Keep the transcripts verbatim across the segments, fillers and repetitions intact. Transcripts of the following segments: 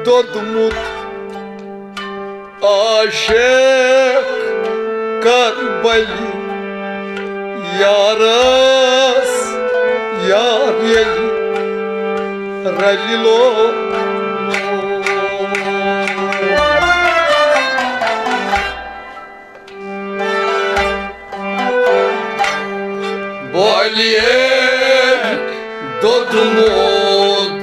دوٚدمُت عاشق کربلی، یارس یار ییٚلہِ رلہِ لوگ۔ بولیے دوٚدمُت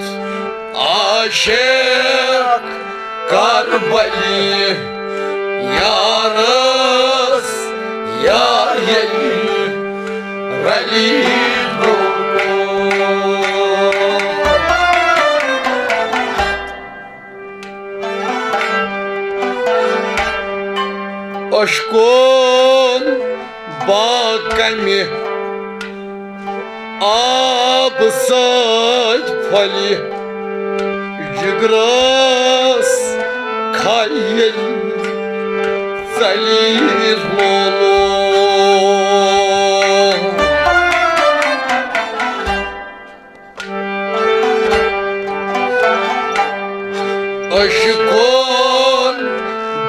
عاشق کربلی، یارس یار ییٚلہِ رلی گوٚو۔ اشکون باغ کمہِ آب سۭتۍ پھۄلہِ، جگرس کھیہِ ییٚلہِ ژلہِ لولو۔ اشکون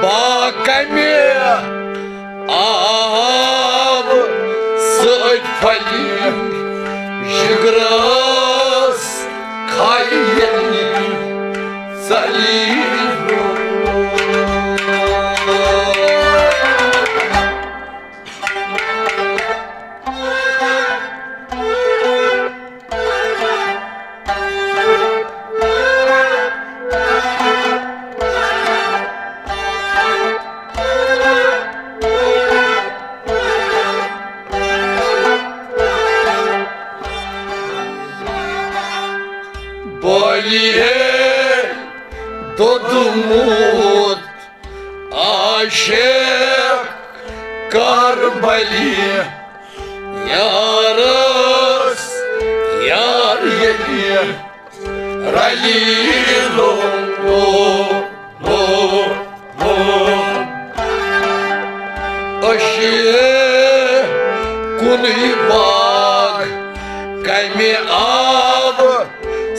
باغ کمہِ آب سۭتۍ پھۄلہِ، جگرس کھیہِ ییٚلہِ ژلہِ۔ بولیے دوٚدمُت عاشق کربلی، یارس یار ییٚلہِ رلی لوگ۔ اشکون باغ کمہِ آب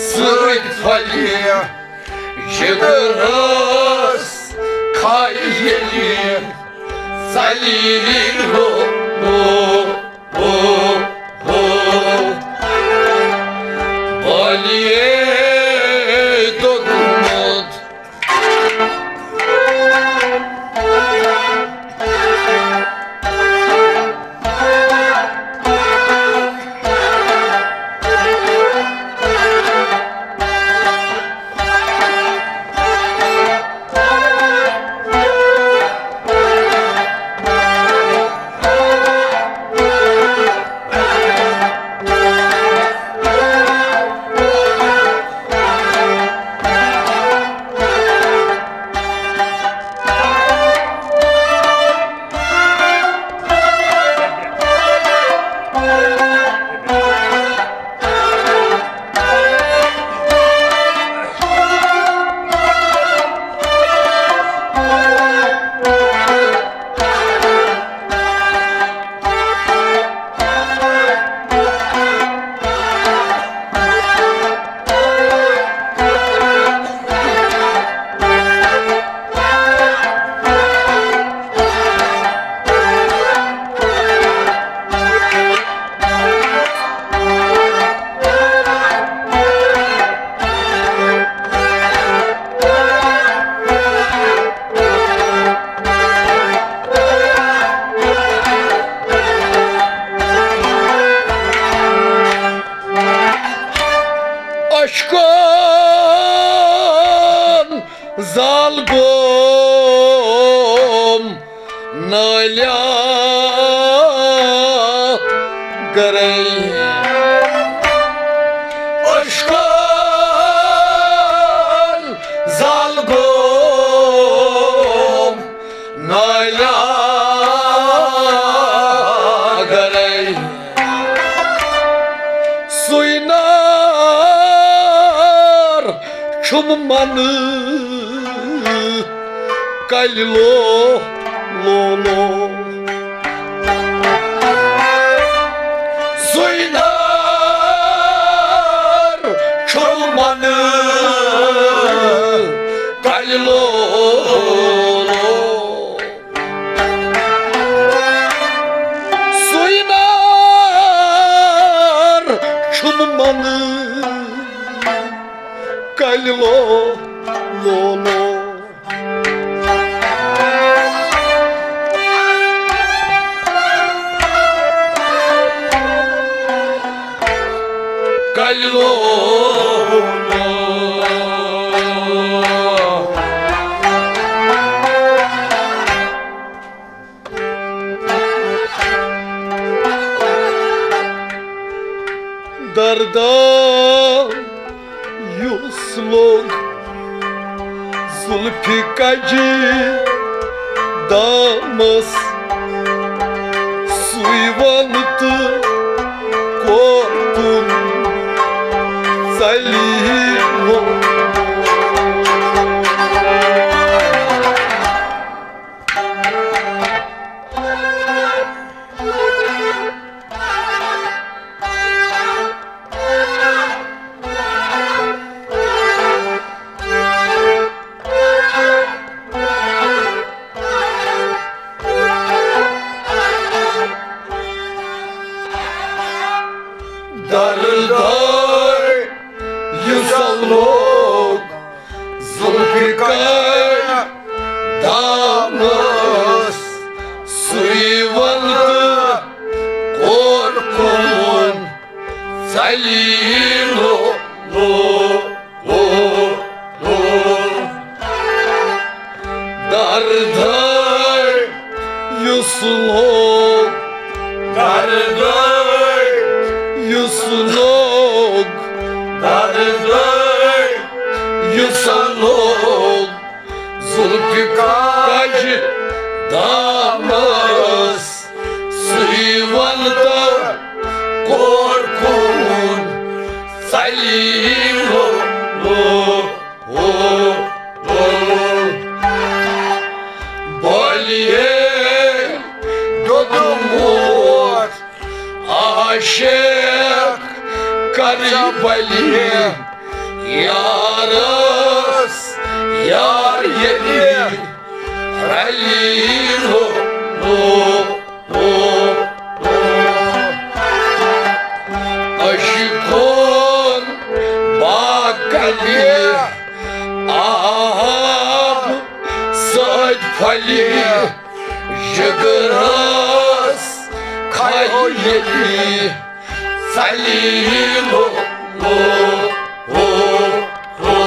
سۭتۍ پھۄلہِ، جگرس کھیہِ ییٚلہِ ژلہِ لولو۔ بولیے دوٚدمُت اشکون زال گوم نالیاہ گرے۔ اشکون زال گوم نالیاہ گرے۔ سُے نار چھُم من کلہِ لو لو لو۔ سُے نار چھُم من لولو، سُے نار چھُم منہٕ کلہِ لو-، لولو۔ کلہِ لو۔ درداو یُس لوٚگ زُلفہِ کجہِ دامس، سُے وَن تہٕ کور کُن ژَلہِ وۄنۍ۔ درداے یُس لوٚگ ذوالفقار دامس، سُے وَن تہٕ کور کُن ژَلہِ لو، لو، لو، لو۔ درداے یُس لوٚگ، درداے یُس لوٚگ، درداے یُس لوٚگ ذوالفقار دامس، سُے وَن تہٕ کور کُن ژَلہِ لو، لو، لو، لو۔ بولیے دوٚدمُت عاشق کربلی یارس، یار ییٚلہِ رلی لو، لو، لو، لو۔ عشقن باغ کلہِ آب سۭتۍ پھلہِ جگرس کھلہِ ییٚلہِ ژَلہِ لو، لو، لو، لو۔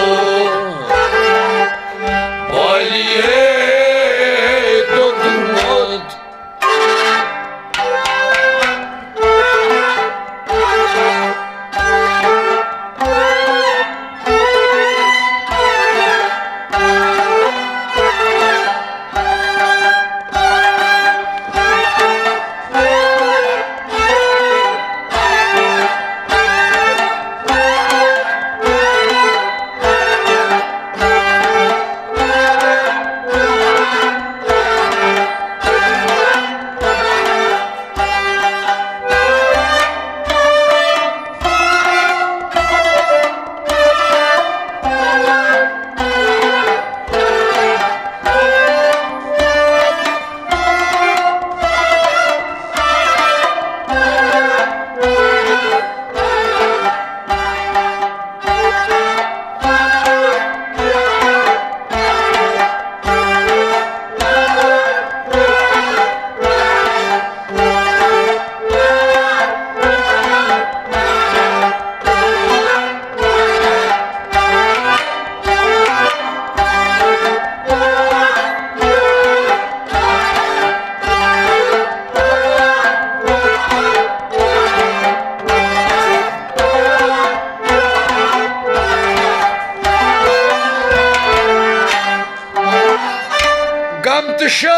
بولیے دوٚدمُت غم تہٕ شٲدۍ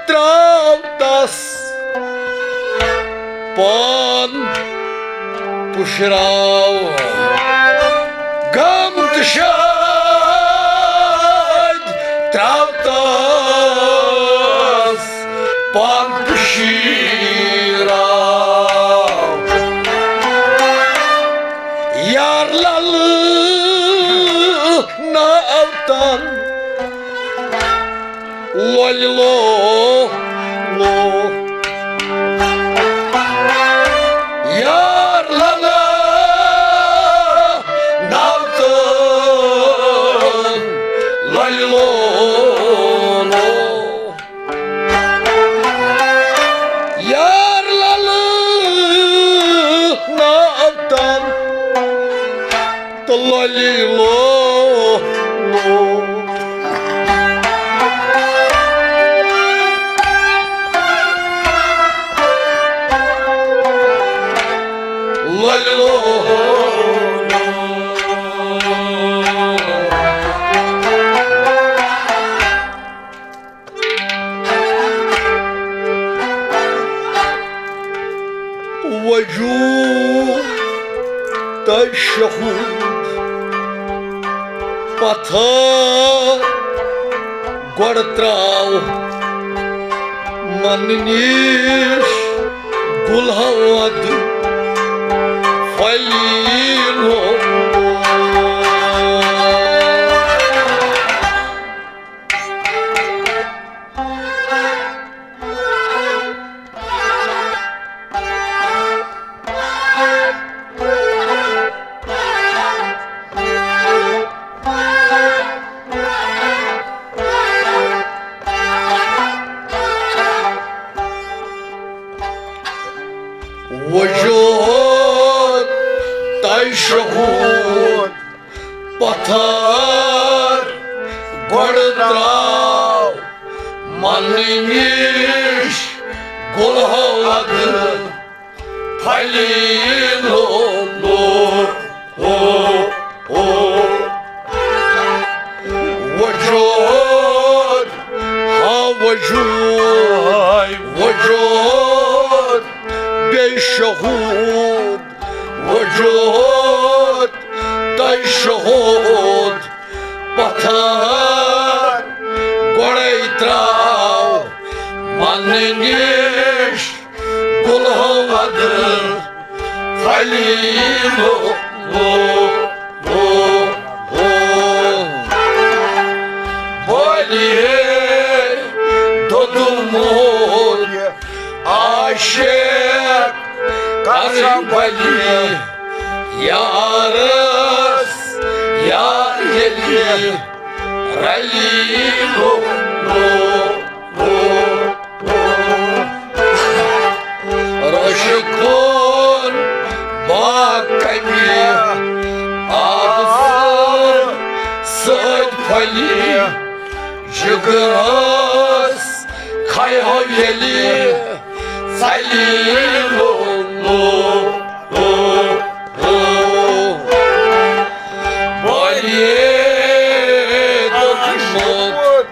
ترٛاو تس پان پُشراو۔ غم تہٕ شٲدۍ ترٛاو تس پان پُشراو۔ یار لل لو، لو۔ یار للہ ناو تہٕ للہ لو، لو۔ یار للہ ناو تہٕ للہ لو، لو۔ للہ لو۔ وجود تہٕ شہود پتھر گۄڈٕ تراو من نِش گُلہٕ وَد پھٔلۍ لوٚگ۔ وجود تہٕ شہود پتھر گۄڈٕ تراو من نِش گُلہٕ وَد پھٔلۍ لوٚگ۔ وجود، ہاں وجود، وجود، بیٚیہِ شہود، وجود تہٕ شہود پتھر گۄڈَے تراو من نِش گُلہٕ وَد پھٔلۍ لوٚگ۔ بولیے دوٚدمُت عاشق قسم بلی یارس یار ییٚلہِ رلی لوٚگ۔ روش کھول باغ کمہِ آبہٕ سۭتۍ پھٔلۍ جگرس کھیو ییٚلہِ ژلہِ لو، لو، لو، لو۔ بولیے دوٚپمُت۔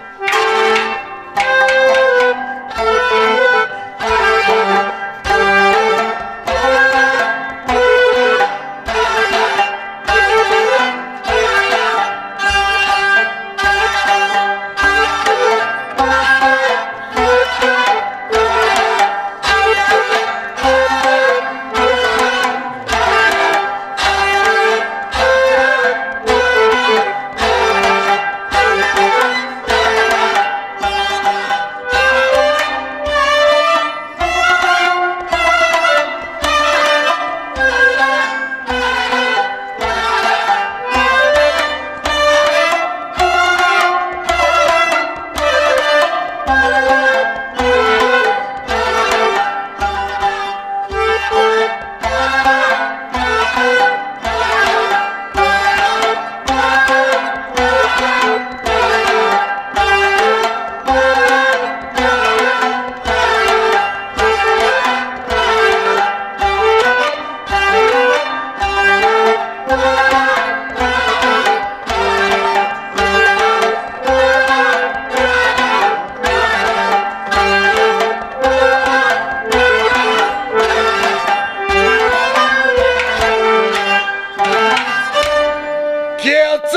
کیژن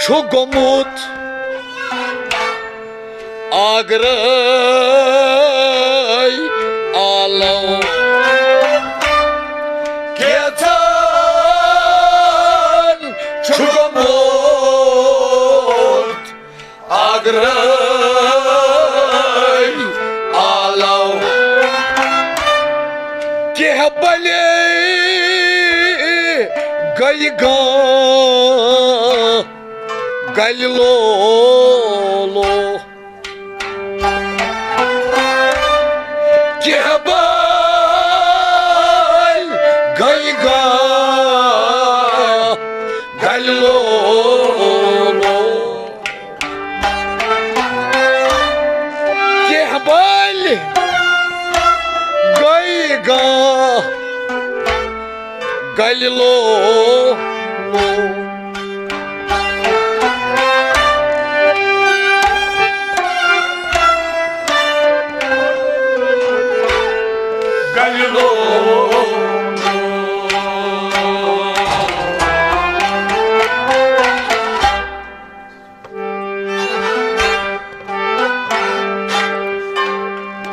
چھُ گوٚمُت آگرے عالم۔ کیژن چھُ گوٚمُت گلہِ گاہ، گلہِ لولو۔ کینٛہہ بٲلۍ گلہِ گاہ، گلہِ لولو۔ کینٛہہ بٲلۍ گٔے گاہ، گلہِ لولو۔ گلہِ لولو۔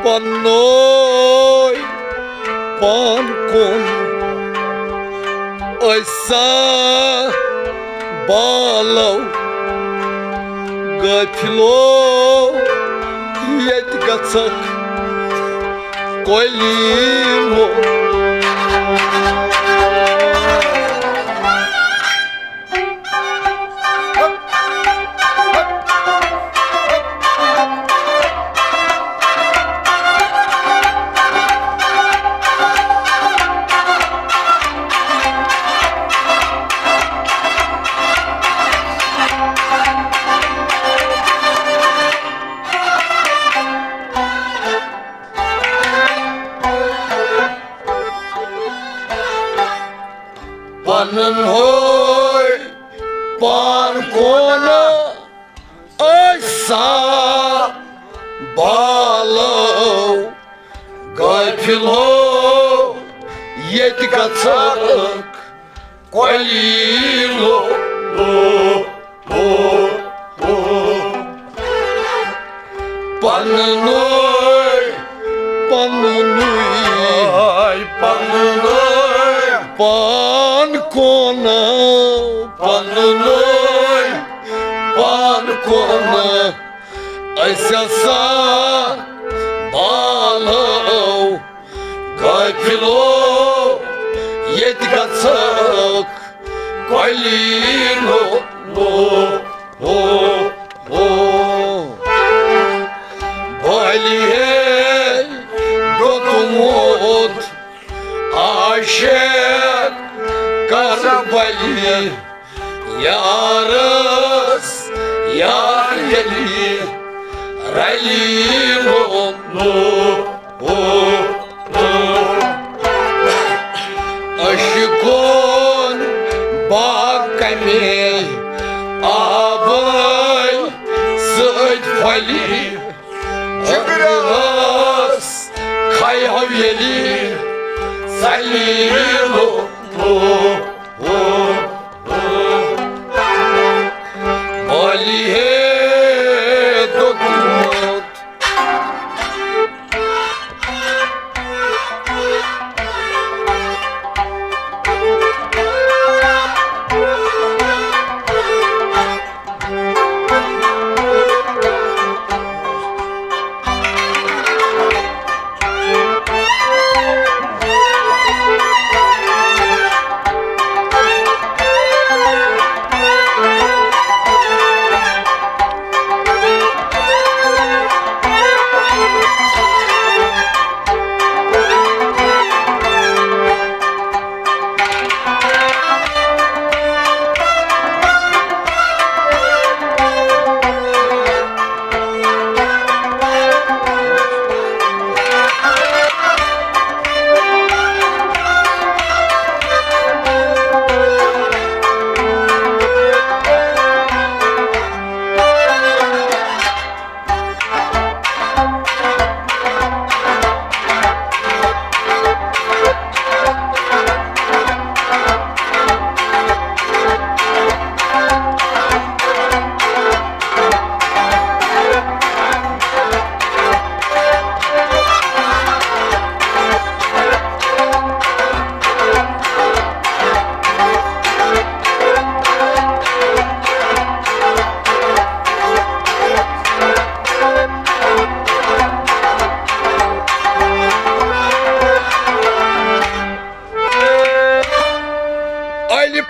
پننوے پان کُن أسۍ سا بالو غٲفلو، ییٚتہِ گژھکھ کۄلہِ لو۔ پننوے پان کُن أسۍ سا بالو غٲفلو، ییٚتہِ گژھکھ کۄلہِ لو۔ پننوے، پننوے، پننوے پان کُن، پننوے پان کُن أسۍ سا بالو غٲفلو، ییٚتہِ گژھکھ کۄلہِ لو۔ ہو، ہو، ہو۔ بٲلی ہے دیُتمُت عاشق کربلی یارس، یار ییٚلہِ رلی لو، لو۔ عشقن باغ کمے آبے سۭتۍ پھۄلہِ، جگرس کھیو ییٚلہِ ژلہِ لو۔ علی ہے دوٚپمُت۔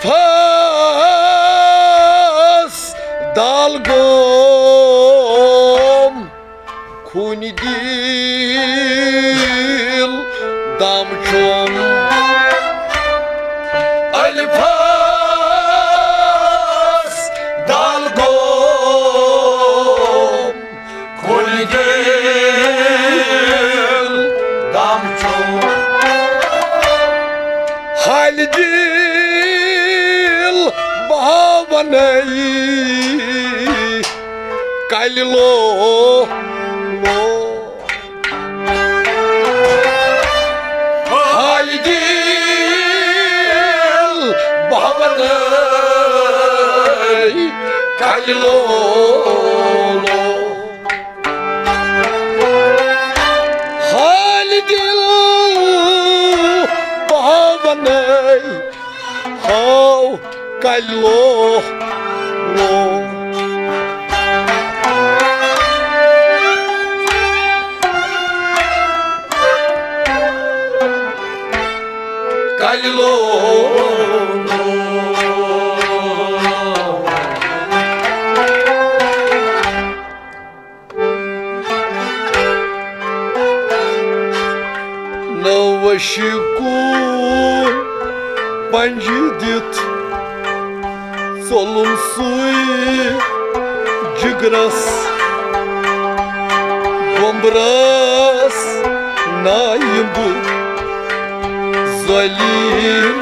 فاس دال گوم، خوٗنہِ دیٖل دام چھُم۔ الفاس دال گوم، خوٗنہِ دیٖل دام چھُم۔ حالہِ دیٖل بہاونے کلہِ لو لو۔ حالہِ دیٖل بہاونے کلہِ لو لو۔ حالہِ دیٖل بہاونے ہاو کلہِ لو لو۔ کلہِ لو لو۔ نوشہِ کُن پنجہِ دِتھ ژوٚلُم سُے جگرس بومبرس نایِم بہٕ ذلیٖل۔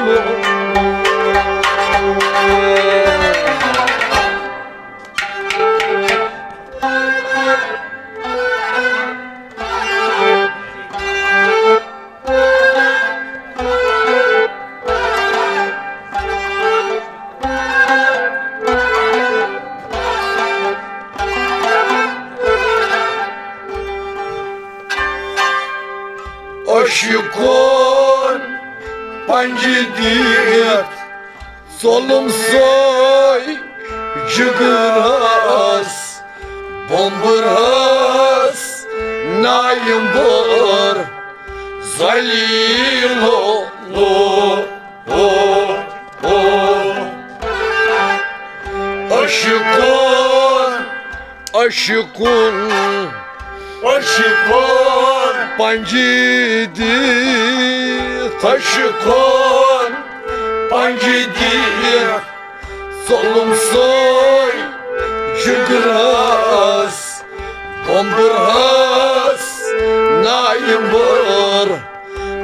عشقن پنجہِ دِتھ ژوٚلُم سوے جگرس بومبرس نایِم بہٕ ذلیٖل۔ لو لو لو لو۔ عشقن، عشقن، عشقن پنجہِ دِتھ، عشقن پنجہِ دِتھ ژوٚلُم سوے جگرس بومبرس نایِم بہٕ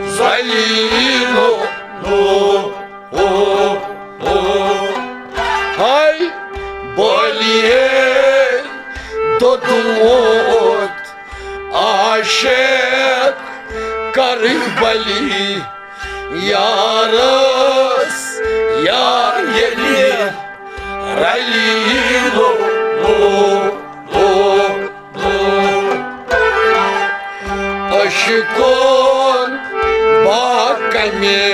ذلیٖل۔ لو لو لو۔ ہاے بٲلی ہے دوٚدمُت عاشق کرٕنۍ بلی یارس یار ییٚلہِ رلی۔ لو لو لو۔ عشقن با کمے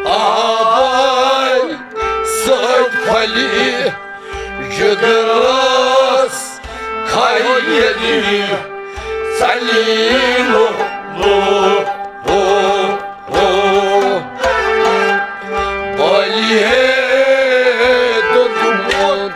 آبے سۭتۍ پھلہِ جگرس کھیہِ ییٚلہِ ژلہِ۔ لو لو لو لو۔ بلی ہے دوٚدمُت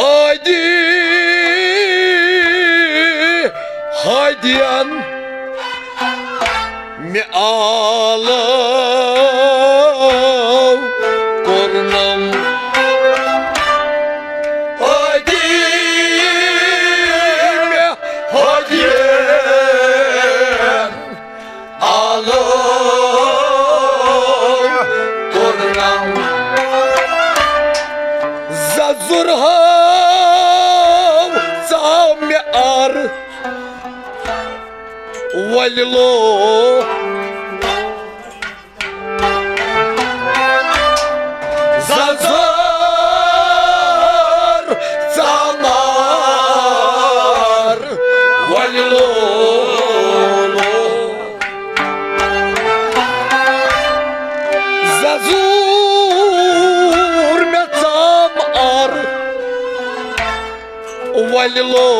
عادی ہادیان مےٚ آلو کوٚرنم۔ عادی مےٚ ہادیان آلو کوٚرنم۔ ززُر ہاو ژاو مےٚ ار وۄلہِ لو۔ ززر ژامار وۄلہِ لولو۔ ززور مےٚ ژامار وۄلہِ لو۔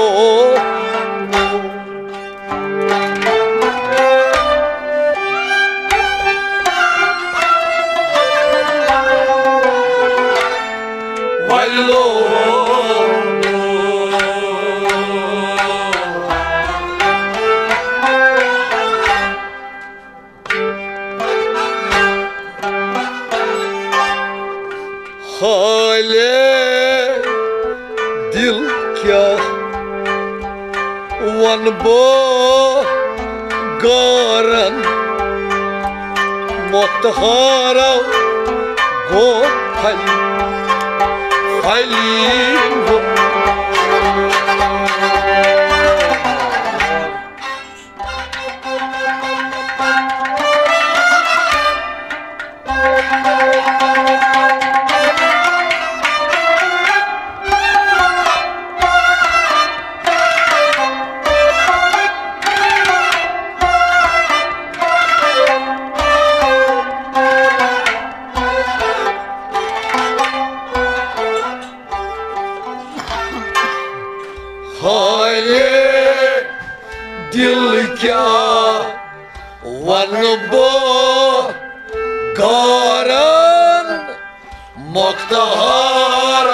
حالے دل کیٛاہ وَنہٕ بہٕ گارن، مۄختہارو گوٚو پھلہِ پھلہِ۔ حالے دل کیٛاہ وَنہٕ بہٕ گارن، مۄختہار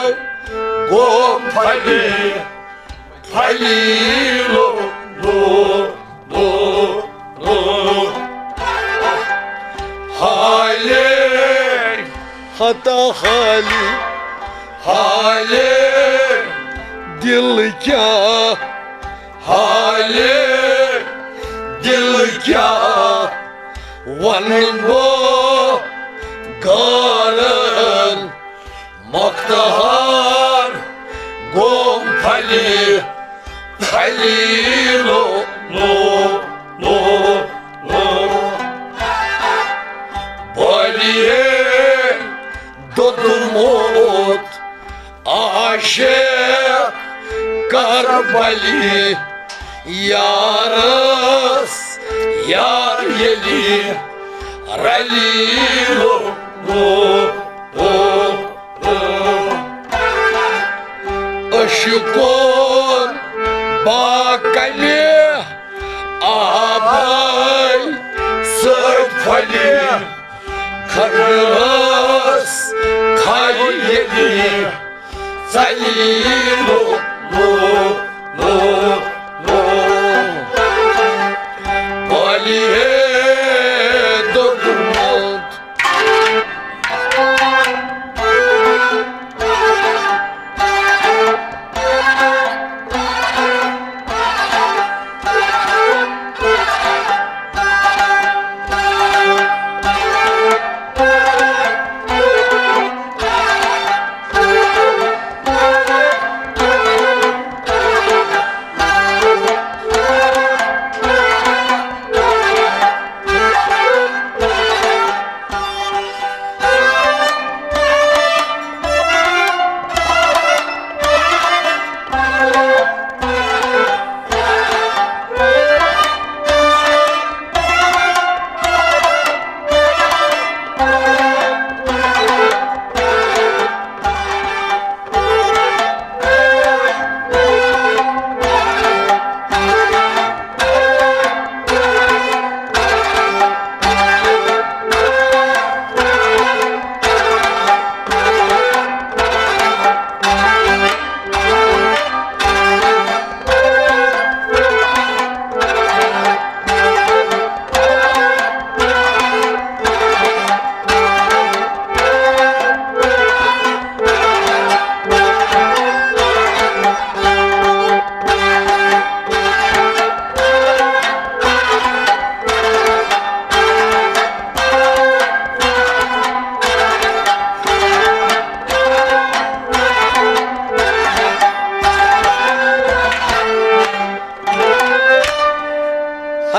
گوٚو پھلہِ پھلہِ لو لو لو لو۔ حالے ہتا حالہِ حالے دل کیٛاہ حالے دل کیٛاہ وَنہٕ بہٕ گارن، مۄختہار گوٚو پھلہِ پھلہِ لو لو لو لو۔ بولیے دوٚدمُت عاشق کربلی یارس یار ییٚلہِ رلی لو لو لو لو۔ عشقن با کمہِ آبے سۭتۍ پھلہِ کھگرس کھے ییٚلہِ ژلہِ لو لو لو لو۔ بولیے دوٚدمُت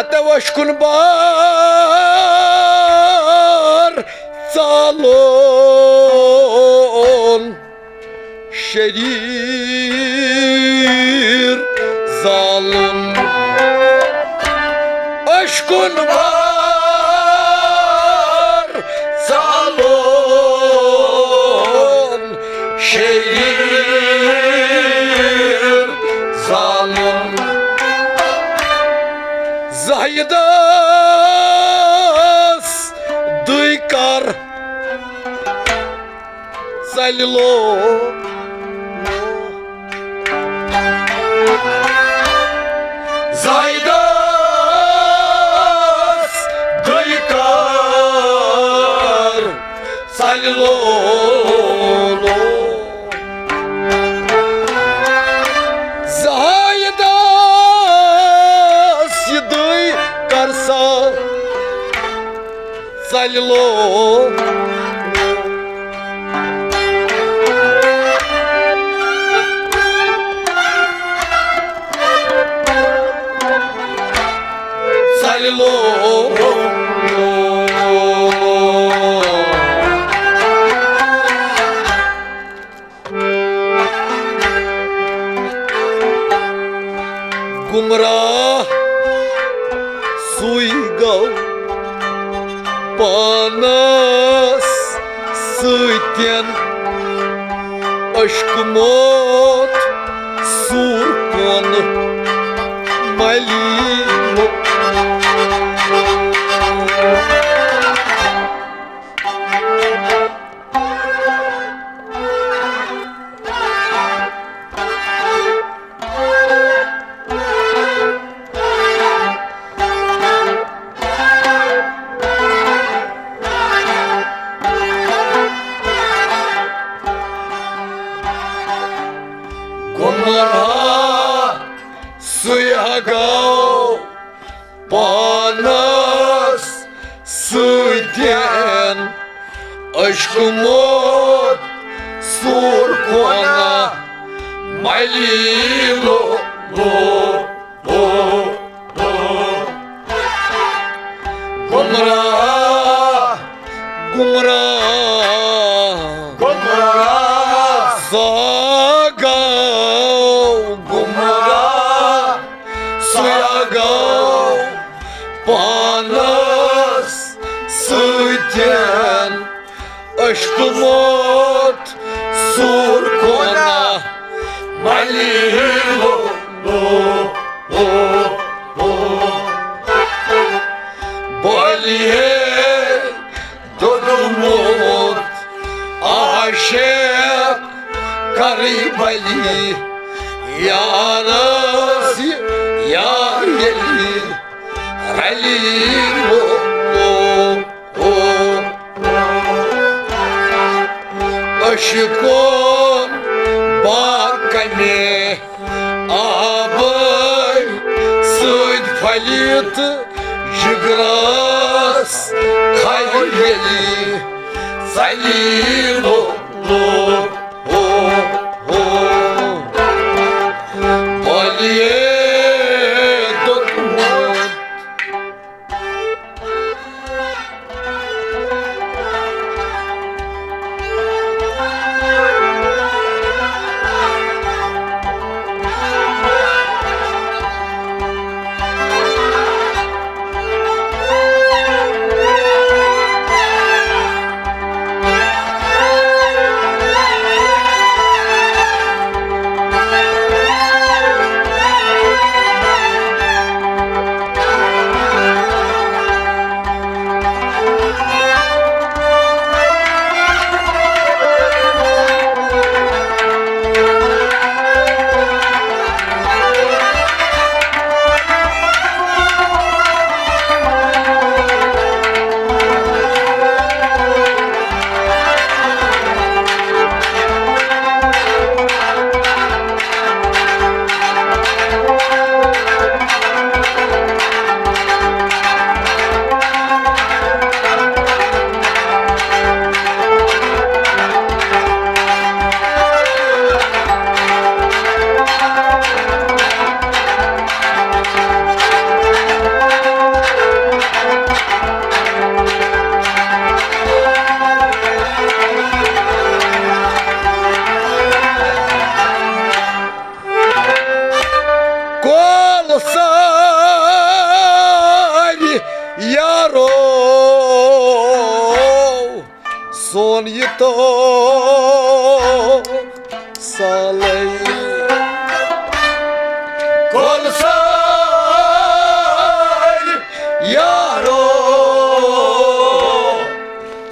تہٕ وشکُن بار ژالون شریر زالُن۔ اشکُن بار ژالون شریر زالُن۔ زاہدس دٕے کر ژلہِ لو۔ زاہدس دٕے کر ژلہِ لو۔ زاہدس یہِ دٕے کر سا ژلہِ لو۔ ژلہِ لو۔ گمراہ سُے گوٚو پانس سۭتۍ، اشکہٕ موت سوٗر کونہٕ ملہِ۔ گمراہ سُے ہا گوٚو پانس سۭتۍ، اشکہٕ موت سوٗر کونہٕ ملہِ۔ لو، لو، لو، لو۔ گمراہ، گمراہ، گمراہ۔ سُہ گوٚو گمراہ۔ سُہ گوٚو پانس سۭتۍ، اشکہٕ موت سوٗر کونہٕ ملہِ۔ لو، لو، لو، لو۔ بلہِ ہے دوٚدمُت عاشق کرٕے بلی یارس یار ییٚلہِ رلی۔ او، او، او۔ عشقُن باغ کمہِ آبہٕ سۭتۍ پھۄلہِ تہٕ جگرس کھرِ ییٚلہِ ژلہِ۔ لو، لو، ہو، ہو۔ بلہِ ہے دوٚدمُت تو سالے کول سال یارو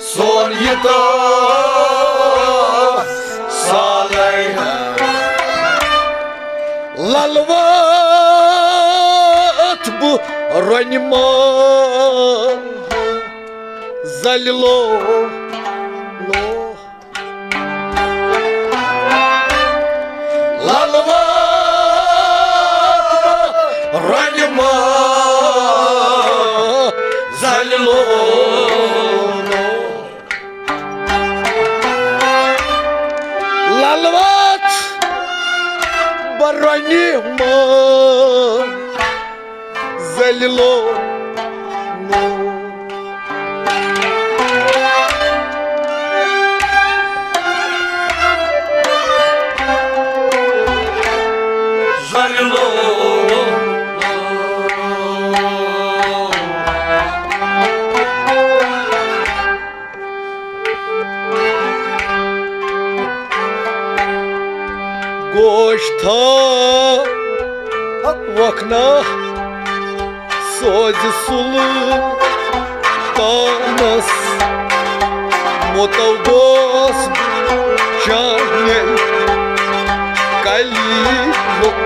سون یہ تو سالے للوت بو رنما زلو لو للوت رنما زلو للوت برنما زلو گوش تھا وکھنا سوزِ سُلطانس مُتوگوس چانہِ کلی لُک۔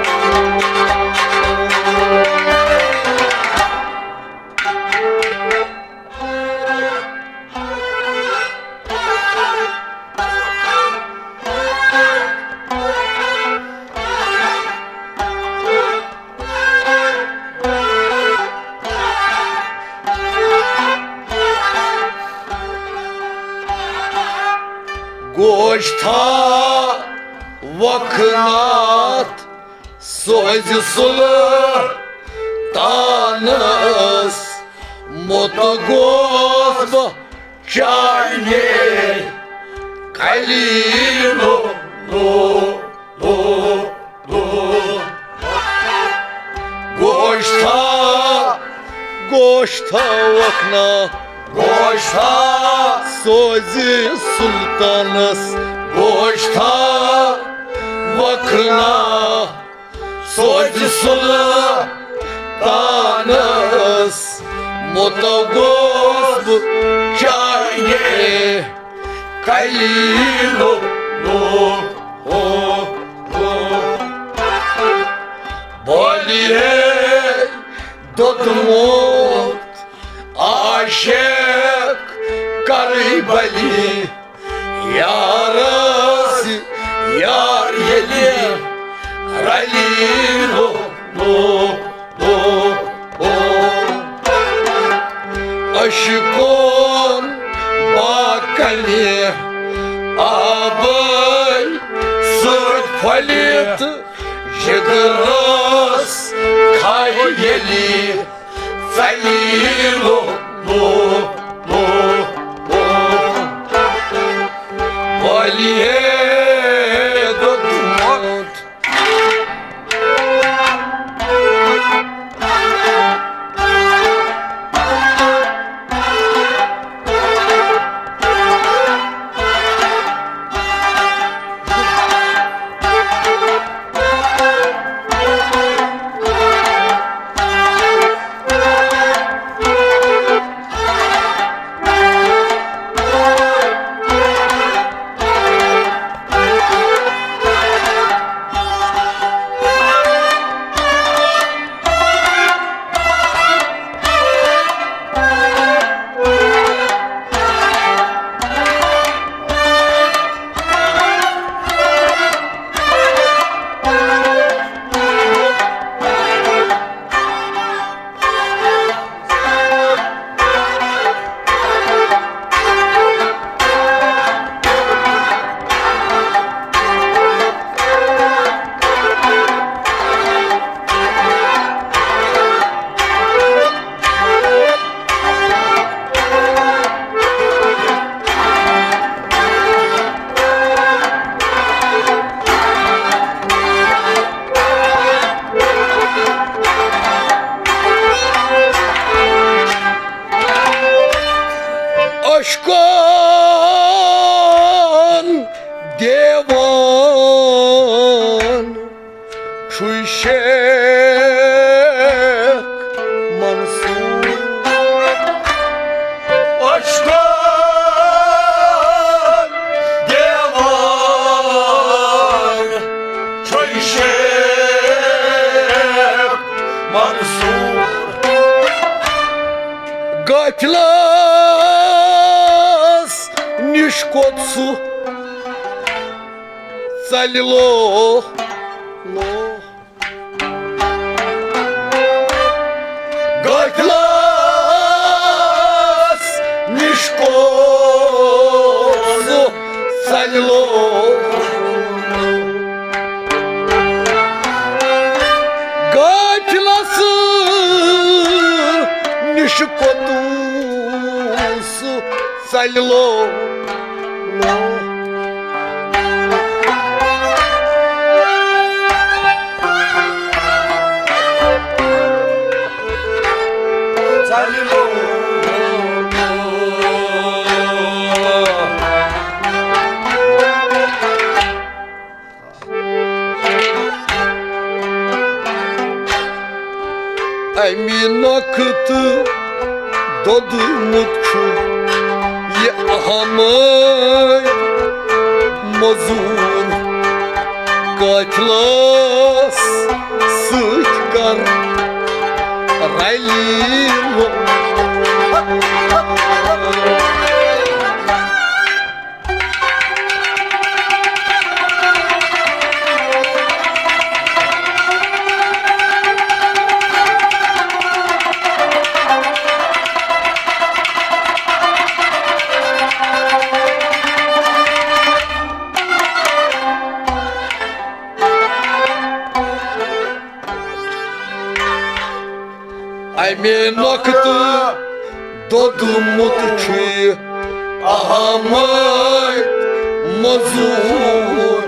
گوش تھا وکھناتھ سوزِ سُلطانس مُتوگوس بہٕ چانہِ کلی لُک۔ گوش تھا، گوش تھا وکھنا، گوش تھا سوزِ سُلطانس، گوش تھا وکھنا سوزِ سُلطانس مُتوگوس بہٕ چانہِ کلی لُک۔ بولی ہے دوٚدمُت عاشق کربلی یارس یار ییٚلہِ رلی لُک۔ عشقن باکنہِ آبے سۭتۍ پھۄلہِ تہٕ جگرس کھے ییٚلہِ ژلی لُک۔ بولی ہے دوٚدمُت قٲفلس نِش کوٚت سُہ ژلہِ لوٚگ۔ قٲفلس نِش کوٚت سُہ ژلہِ لوٚگ۔ قٲفلس نِش کوٚت سُہ ژلہِ لوٚگ۔ اَمی نۄقطہٕ دوٚدمُت چھُ یہِ احمد مزور۔ قٲفلس سۭتۍ کر رلی۔ اَمے نۄقطہٕ دوٚدمُت چھُ یہِ احمد مزور۔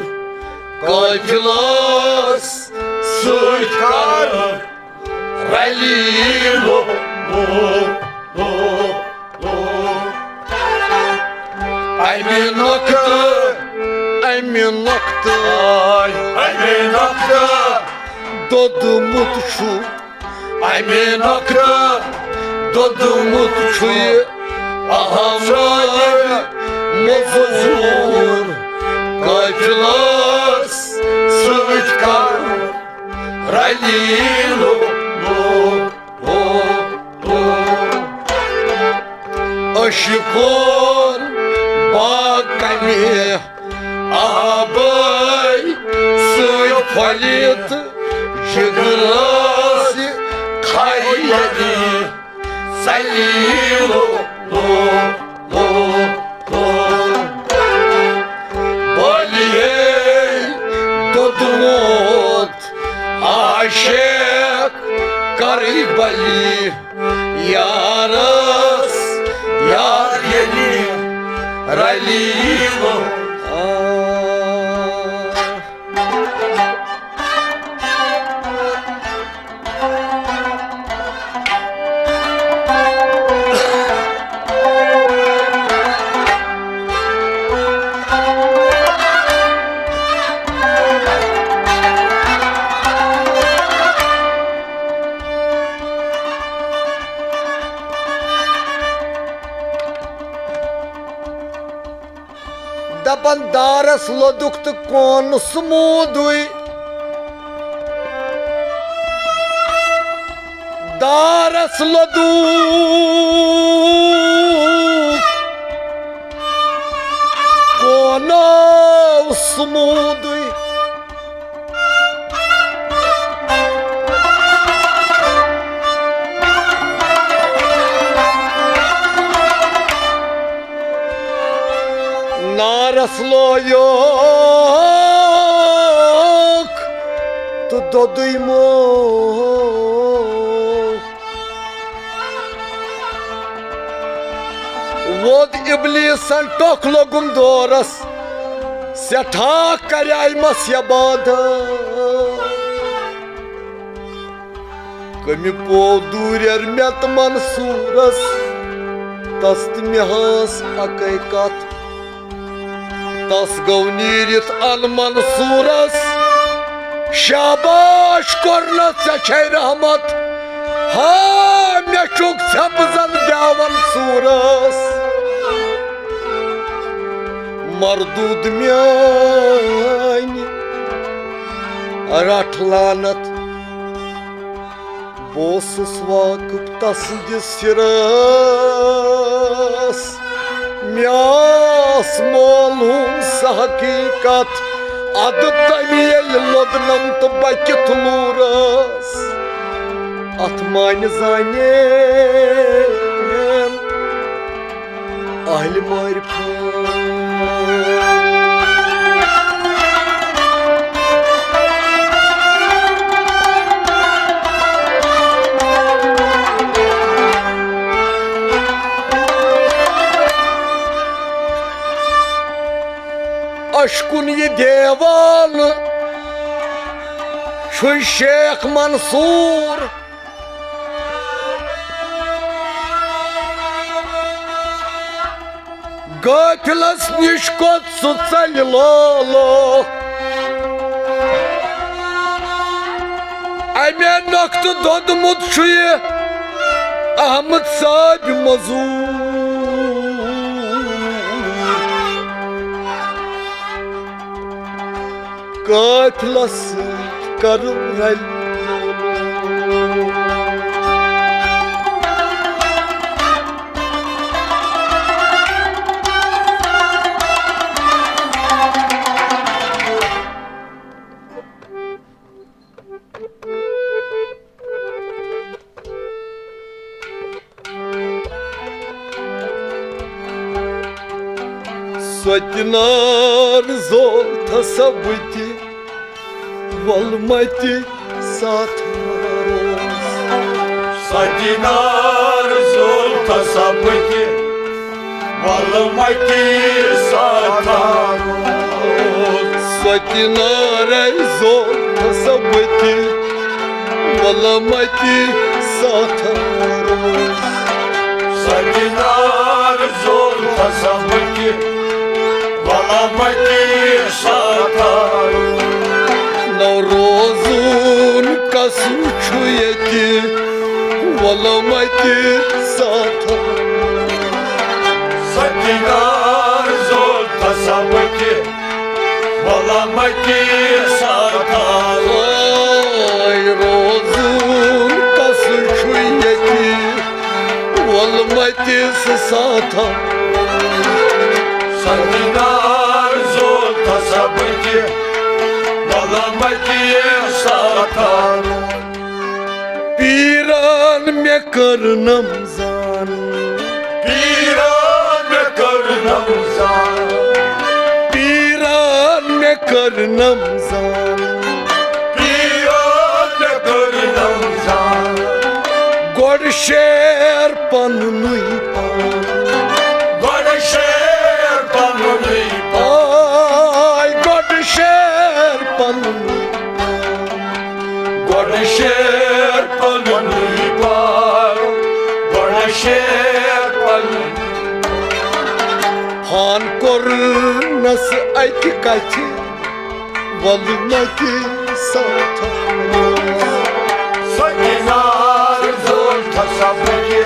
قٲفلس سۭتۍ کر رلی لوٚگ۔ اَمہِ نۄقطہٕ، اَمہِ نۄقطہٕ، اَمہِ نۄقطہٕ دوٚدمُت چھُ، اَمہِ نۄقطہٕ دوٚدمُت چھُ یہِ احمد مزور۔ قٲفلس سۭتۍ کر رلی لوٚگ۔ عشقن باغ کمہِ آبے سۭتۍ پھۄلہِ تہٕ جگرس خیری سلیلو۔ بلیے دوٚدمُت عاشق کرٕے بلی۔ یارس یار ییٚلہِ رلی لوٚگ۔ دپان دارس لوٚدُکھ تہٕ کون سموٗدُے۔ دارس لوٚدُکھ کون سموٗدُے۔ نارس لویوکھ تہٕ دوٚدُے موکھ۔ ووت ابلیسن ٹۄکھ لوٚگُم دورس، سٮ۪ٹھاہ کریایمس عبادت۔ کٔمہِ پوو دوٗرٮ۪ر مےٚ تہٕ منصوٗرس، تس تہٕ مےٚ ہٲس اکے کتھ۔ تس گوٚو نیٖرِتھ ان منصوٗرس، شاباش کوٚرنس ژےٚ چھے رحمت، ہا مےٚ چھُکھ ژھٮ۪پہٕ زن دیوان صوٗرس۔ مردوٗد میٲنۍ رٹھ لعنت۔ بہٕ اوسُس واقف تسٕنٛدِس سِرس، مےٚ ٲس معلوم سۄ حقیٖقت، ادٕ تٔمۍ ییٚلہِ لوٚدنم تہٕ بہٕ کِتھ لوٗرس۔ اتھ معنی زانیٚن اہلِ معرفت۔ اشکُن یہِ دیوان چھُ شیخ منصور۔ غٲفلس نِش کوٚت سُہ ژلہِ لولو۔ امے نۄقطہٕ دوٚدمُت چھُ یہِ احمد صٲبۍ مزوٗر۔ قٲفلس سۭتۍ کرو رلہِ۔ سۄ تہِ نار زول تھا سۄ بہٕ تہِ، وَلہٕ مَتہِ ساتھ روز۔ سۄ تہِ نار زول تھا سۄ بہٕ تہِ، وَلہٕ مَتہِ ساتھ روز۔ سۄ تہِ نارے زول تھا سۄ بہٕ تہِ، وَلہٕ مَتہِ ساتھ روز۔ سۄ تہِ نار زول تھا سۄ بہٕ تہِ، وَلہٕ مَتہِ ساتھ روز۔ نو روزُن کَسُن چھُ ییٚتہِ، وَلہٕ مَتہِ ساتھ۔ سۄ تہِ نار زول تھا سۄ بہٕ تہِ، وَلہٕ مَتہِ ساتھ۔ آے روزُن کَسُن چھُ ییٚتہِ، وَلہٕ مَتہِ ساتھ۔ سۄ تہِ نار زول تھا سۄ بہٕ تہِ، وَلہٕ مَتہِ ساتھ۔ پیٖران مےٚ کٔرنَم زان۔ پیٖران مےٚ کٔرنَم زان۔ پیٖران مےٚ کٔرنَم زان۔ پیٖران مےٚ کٔرنَم زان۔ گۄڈٕ شعر پننُے پان۔ گۄڈٕ شعر پننُے پان۔ آے گۄڈٕ شعر پننُے۔ گۄڈٕ شعر پنُن پار، گۄڈٕ شعر پنُن۔ ہان کوٚرنس اکہِ کتھِ، وَلہٕ مَتہِ ساتھ۔ سۄ تہِ نار زول تھا سۄ بہٕ تہِ،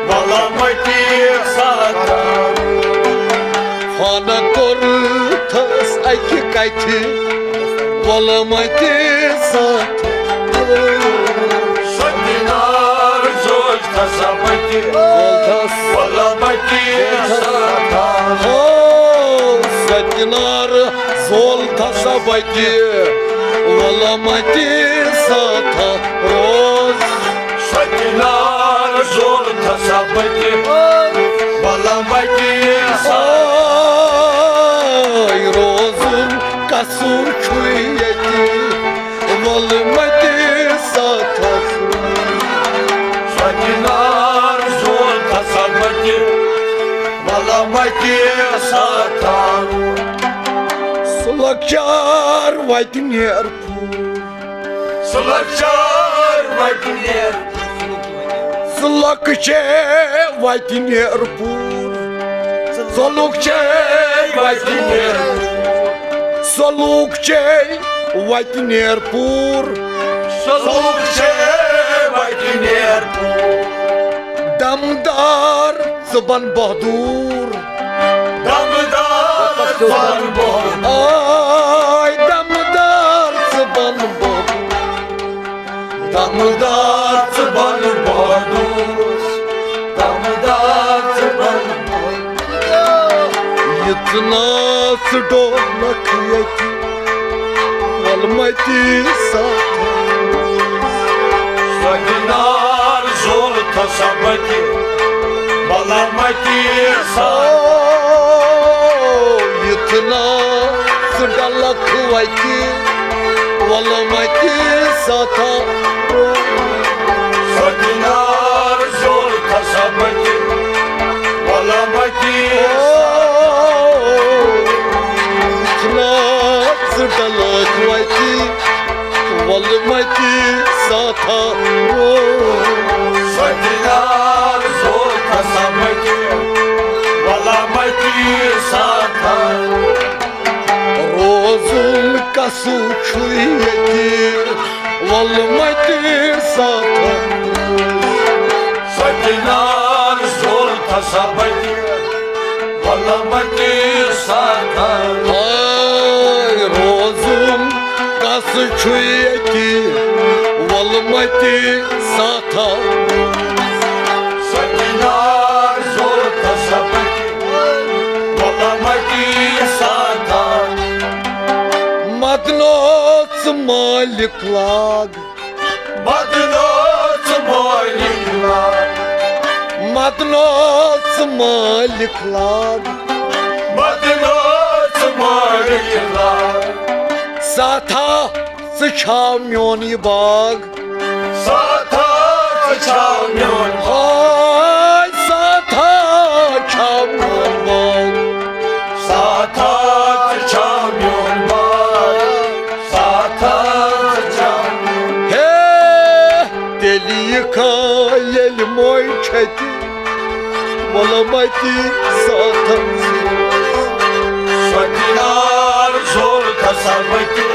وَلہٕ مَتہِ ساتھ۔ ہان کوٚرتھس اکہِ کتھِ، وَلہٕ مَتہِ ساتھ۔ سۄ تہِ نار زول تھا سۄ بہٕ تہِ، زول تھس۔ وَلہٕ مَتہِ ساتھ۔ ہو، سۄ تہِ نار زول تھا سۄ بہٕ تہِ، وَلہٕ مَتہِ ساتھ روز۔ سۄ تہِ نار زول تھا سۄ بہٕ تہِ، وَلہٕ مَتہِ ساتھ۔ آے روزُن کَسُن چھُ ییٚتہِ، وَلہٕ مَتہِ ساتھ۔ سۄ تہِ نار زول تھا سۄ بہٕ تہِ، وَلہٕ مَتہِ ساتھ۔ سُہ لۄکچار وَتہِ نیر پوٗر۔ سُہ لۄکچار وَتہِ نیر۔ سُہ لۄکچے وَتہِ نیر پوٗر۔ سُہ لۄکچے وَتہِ نیر۔ سُہ لۄکچے وَتہِ نیر پوٗر۔ سُہ لۄکچے وَتہِ نیر پوٗر۔ دمدار زبان بہادور۔ دمدار زبان بہادور۔ آے دمدار زبان بہادور۔ دمدار ناژ ڈولک ییٚتہِ، وۄلمتی ساتھ۔ سۄ دِنار زول تھسا بتہِ، وۄلمتی ساتھ۔ یُتھ ناژ ڈلک وتہِ، وۄلمتی ساتھ۔ سۄ دِنار زول تھسا بتہِ، وۄلمتی ساتھ۔ یُتھ ناژ ڈلک وتہِ، وۄلمتی ساتھ۔ سۄ دِنار زول تھسا بتہِ، وۄلمتی ساتھ۔ روزُن کسُر چھُ ییٚتہِ، وۄلمتی ساتھ۔ سۄ دِنار زول تھسا بتہِ، وۄلمتی ساتھ۔ ہاے روزُن کسُر چھُ ییٚتہِ، وۄلمتی ساتھ۔ سۄ دِنار زول تھسا بتہِ، وۄلمتی ساتھ۔ مدنوژ مالک لاگ۔ مدنوژ مالک لاگ۔ مدنوژ مالک لاگ۔ مدنوژ مالک لاگ۔ ساتھا، ژٕ چھا میون یہِ باغ؟ ساتھا، ژٕ چھا میون باغ؟ ہاے ساتھا، چھا میون باغ؟ ساتھا، ژٕ چھا میون باغ؟ ساتھا، ژٕ چھا میون؟ ہے، تیٚلہِ یہِ کھا ییٚلہِ موے چھَتہِ، وۄلمتی ساتھ۔ سۄ دِنار زول تھسا بتہِ،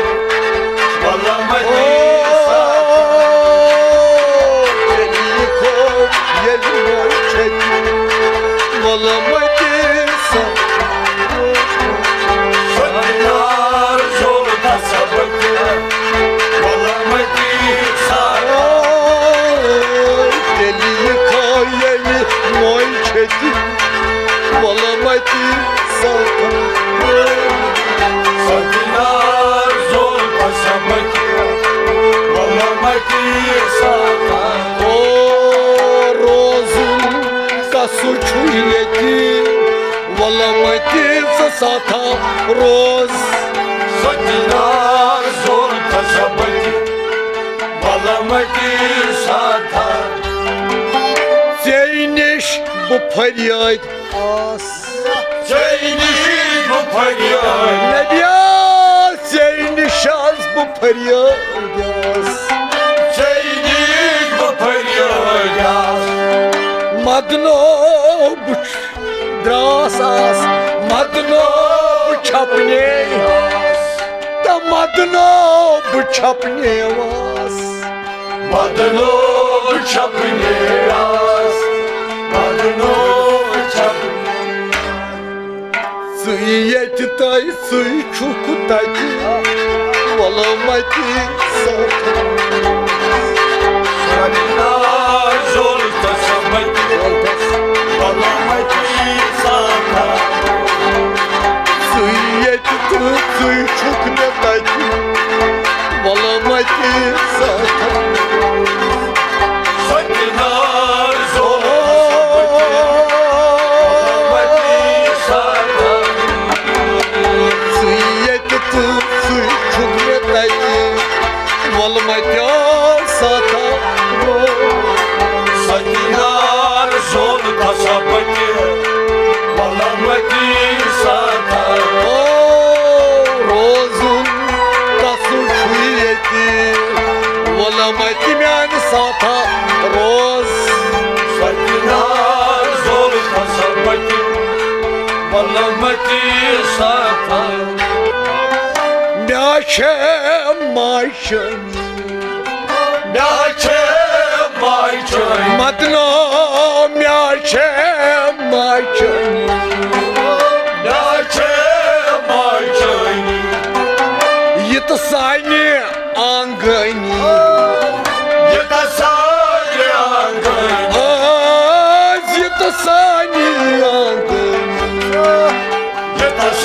وۄلمتی ساتھ۔ تیٚلہِ یہِ کھو ییٚلہِ موے چھَتہِ، وۄلمتی ساتھ۔ سۄ دِنار زول تھسا بتہِ، وۄلمتی ساتھ۔ تیٚلہِ یہِ کھا ییٚلہِ موے چھَتہِ، وۄلمتی ساتھ۔ سۄ دِنار زول تھسا بتہِ، وۄلمتی ساتھ۔ او روزُن کسُر چھُ ییٚتہِ، وۄلمتی ژٕ ساتھا روز۔ سۄ دِنار زول تھسا بتہِ، وۄلمتی ساتھا۔ ژے نِش بہٕ فریاد آس۔ ژے نِش بہٕ فریاد۔ نبیا، ژے نِش آس بہٕ فریاد آس۔ ژے نِش بہٕ فریاد آس۔ مدنو بہٕ دراس آس، مدنو بہٕ چھپنے آس۔ تہٕ مدنو بہٕ چھپنے آس۔ مدنو بہٕ چھپنے آس۔ مدنو بہٕ چھپنے۔ ژٕے ییٚتہِ تہٕ ژٕے چھُکھ تَتہِ، وۄلمتی ساتھ۔ سۄ دِنار زول تھسا بتہِ، وۄلمتی ساتھ۔ ژٕے ییٚتہِ تہٕ ژٕے چھُکھ مےٚ تَتہِ، وۄلمتی ساتھ۔ سۄ دِنار زول تھسا بتہِ، وۄلمتی ساتھ۔ ژٕے ییٚتہِ تہٕ ژٕے چھُکھ مےٚ تَتہِ، وۄلمتی ساتھ۔ سۄ دِنار زول تھسا بتہِ، وۄلمتی ساتھ۔ او، روزُن کسُر چھُ ییٚتہِ، وۄلمتی میانہِ ساتھا روز۔ سۄ دِنار زول تھسا بتہِ، وۄلمتی ساتھا۔ مےٚ چھےٚ ماجہِ چٲنی۔ مےٚ چھےٚ ماجہِ چٲنی۔ مدنو مےٚ چھےٚ ماجہِ چٲنی۔ مےٚ چھےٚ ماجہِ چٲنی۔ یہِ تہٕ سانہِ آنگٲنی۔ یہِ تہٕ سانہِ آنگٲنی۔ آز یہِ تہٕ سانہِ آنگٲنی۔ یہِ تہٕ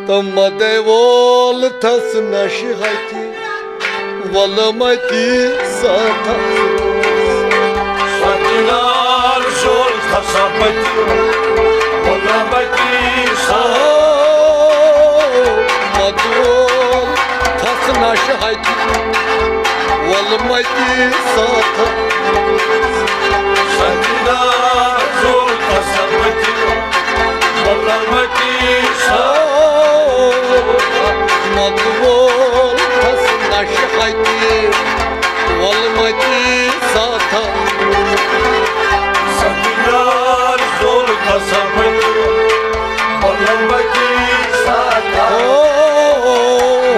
تہٕ مدے وول تس نشہِ ہتہِ، ولمتی ساتھ۔ سۄ کنار زول تھسا پتہِ، ولمتی ساتھ۔ مدول تس نشہِ ہتہِ، ولمتی ساتھ۔ سجدہ زول تسبتی، ولمتی ساتھ۔ مدول تس نشہتی، ولمتی ساتھ۔ سجدہ زول تسبتی، ولمتی ساتھ۔ او،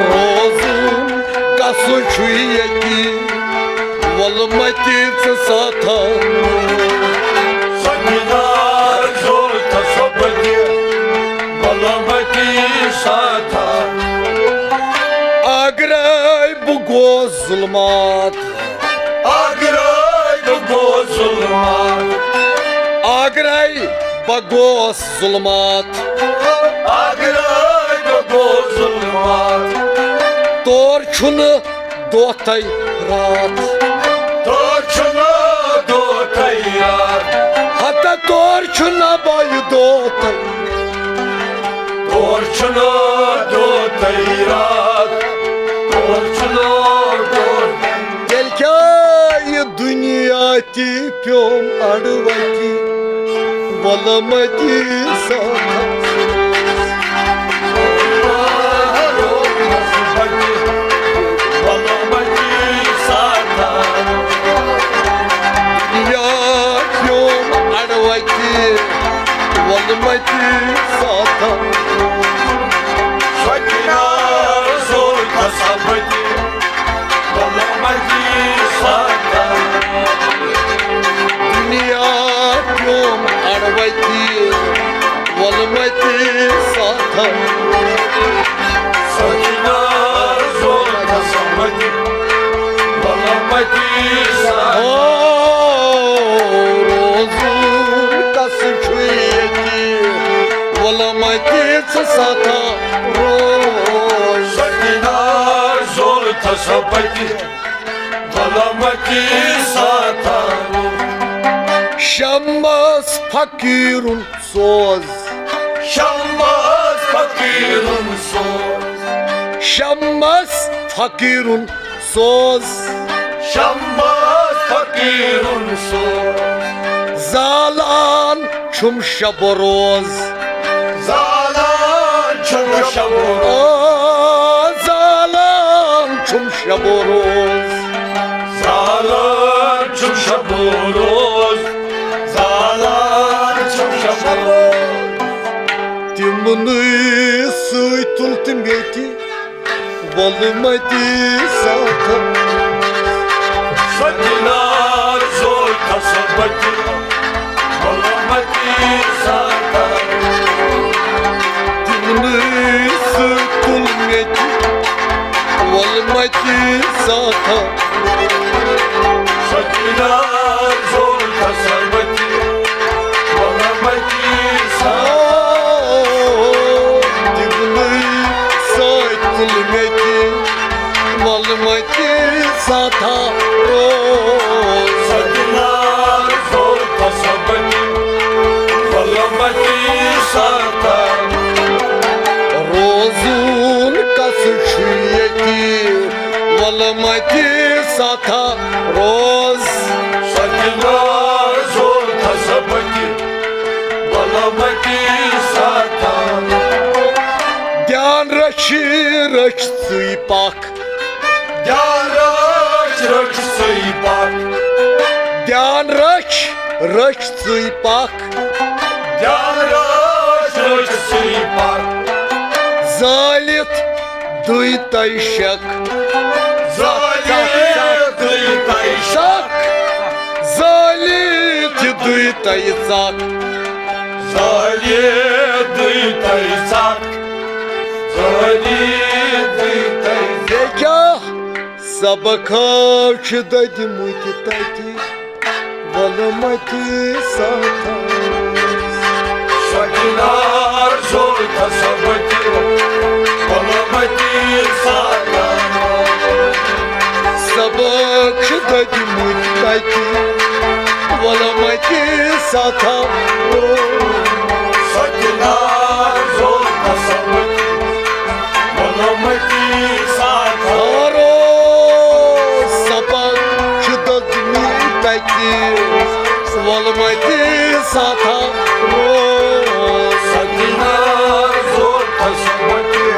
روزُن کسُے چھُ ییٚتی، ولمتی ژٕ ساتھا۔ سجدہ زول تسبتی، ولمتی ساتھا۔ اگرے بہٕ گوس ظلمات، اگرے بہٕ گوس ظلمات، اگرے بہٕ گوس ظلمات، اگرے بہٕ گوس ظلمات۔ تور چھُنہٕ دۄہ تہٕ راتھ۔ تور چھُنہٕ دۄہ تہٕ راتھ۔ ہتا تور چھُنہٕ بایہِ دۄہ تہٕ۔ تور چھُنہٕ دۄہ تہٕ راتھ۔ تور چھُنہٕ دۄہ۔ تیٚلہِ کیٛاہ یہِ دُنیا تی پیوم اڑوتی، ولمتی ساتھ۔ یا پیوم اڑوتی، ولمتی ساتھ۔ سکینہ رسول تصبتی، ولمتی ساتھ۔ دنیا پیوم اڑوتی، ولمتی ساتھ۔ سکینہ رسول تصبتی، ولمتی ساتھ۔ او، روزُن کس چھُ ییٚتی، ولمتی ژٕ ساتھ روز۔ سکینہ رسول تصبتی، ولمتی ساتھ۔ شمس فقیرن سوز۔ شمس فقیرن سوز۔ شمس فقیرن سوز۔ شمس فقیرن سوز۔ زالان چھُم شب و روز۔ زالان چھُم شب و روز۔ آ، زالان چھُم شب و روز۔ زالان چھُم شب و روز۔ زالان چھُم شب و روز۔ تِمنٕے سۭتۍ تُل تہٕ مےٚ تہِ وۄلمتی ساتھ۔ سۄ چنار زول کھسہٕ بہٕ تہِ وۄلمتی ساتھ۔ تِمنٕے سۭتۍ تُل مےٚ تہِ وۄلمتی ساتھ۔ سۄ چنار زول کھسہٕ بہٕ تہِ وۄلمتی ساتھ۔ تِمنٕے سۭتۍ تُل مےٚ تہِ وۄلمتی ساتھا روز۔ سۄ چنار زول کھسہٕ بہٕ تہِ وۄلمتی ساتھا۔ روزُن کس چھُ ییٚتی وۄلمتی ساتھا روز۔ سۄ چنار زول کھسہٕ بہٕ تہِ وۄلمتی ساتھا۔ دیان رچھ رچھ ژٕے پکھ۔ دیان رچھ رچھ ژٕے پکھ۔ دیان رچھ رچھ ژٕے پکھ۔ دیان رچھ رچھ ژٕے پکھ۔ زٲلِتھ دُے تۄہہِ شک۔ زٲلِتھ دُے تۄہہِ شک۔ زٲلِتھ دُے تۄہہِ ژکھ۔ زٲلِتھ دُے تۄہہِ ژکھ۔ زٲلِتھ دُے تۄہہِ ژکھ۔ بیٚیہِ کیٛاہ؟ سبق ہاو چھِ دٔدۍمٕتۍ تَتہِ۔ وۄلمتی ساتھا۔ سۄ چنار زول تھا سۄ بچی، وۄلمتی ساتھا۔ سبق چھِ دٔدۍمٕتۍ تَتہِ، وۄلمتی ساتھا۔ سۄ چنار زول تھا سۄ بچی، وۄلمتی ساتھا۔ ہارو سبق چھِ دٔدۍمٕتۍ تَتہِ، وۄلمتی ساتھا۔ سۄ چنار زول تھا سۄ بچی،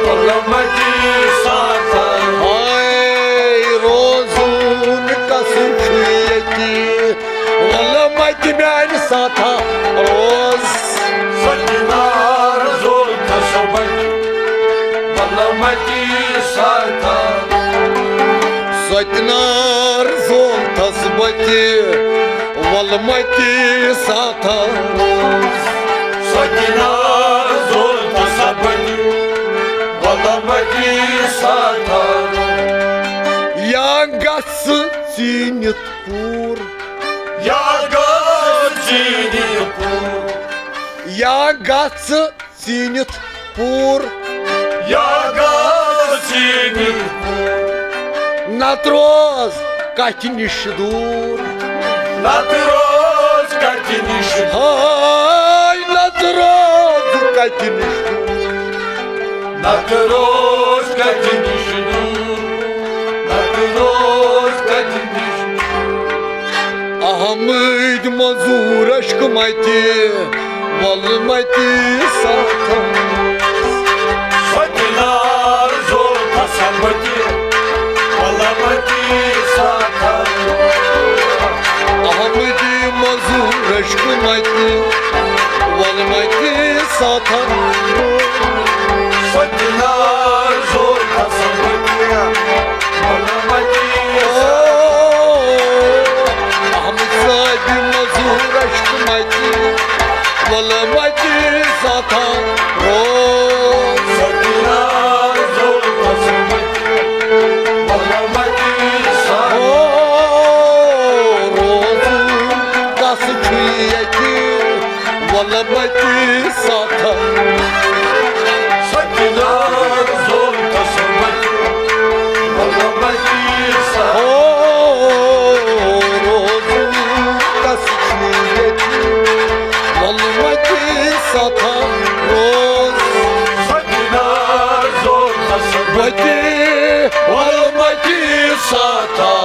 وۄلمتی ساتھا۔ ہاے روزُن کَسُن چھُ ییٚتہِ، وۄلمتی میانہِ ساتھا روز۔ سۄ چنار زول تھا سۄ بچی، وۄلمتی ساتھا۔ سۄ چنار زول تھا سۄ بچی، وۄلمتی ساتھا۔ سۄ چنار زول تھا سۄ بچی، وۄلمتی ساتھا۔ یا گژھ ژیٖنِتھ پوٗر۔ یا گژھ ژیٖنِتھ پوٗر۔ یا گژھ ژیٖنِتھ پوٗر۔ یا گژھ ژیٖنِتھ پوٗر۔ نتہٕ روز کتھِ نِش دوٗر۔ نتہٕ روز کتھِ نِش۔ ہاے نتہٕ روز کتھِ نِش دوٗر۔ نتہٕ روز کتھِ نِش دوٗر۔ نتہٕ روز کتھِ نِش۔ احمد مزور عشق متی، وۄلمتی ساتھا۔ سۄ چنار زول تھا سۄ بچی، وۄلمتی ساتھا۔ احمدی مزور عشق متی، وۄلمتی ساتھا۔ سۄ چنار زول تھا سۄ بچی، وۄلمتی ساتھا۔ احمد صٲبِ مزور عشق متی، وۄلمتی ساتھا۔ روز۔ سۄ چنار زول تھا سۄ بچی، وۄلمتی ساتھا۔ روزُن کَس چھُ ییٚتہِ، وۄلمتی ساتھا۔ سۄ چنار زول تھا سۄ بچی، وۄلمتی ساتھا۔ او روزُن کَس چھُ ییٚتہِ، وۄلمتی ساتھا۔ روز۔ سۄ چنار زول تھا سۄ بچی، وۄلمتی ساتھا۔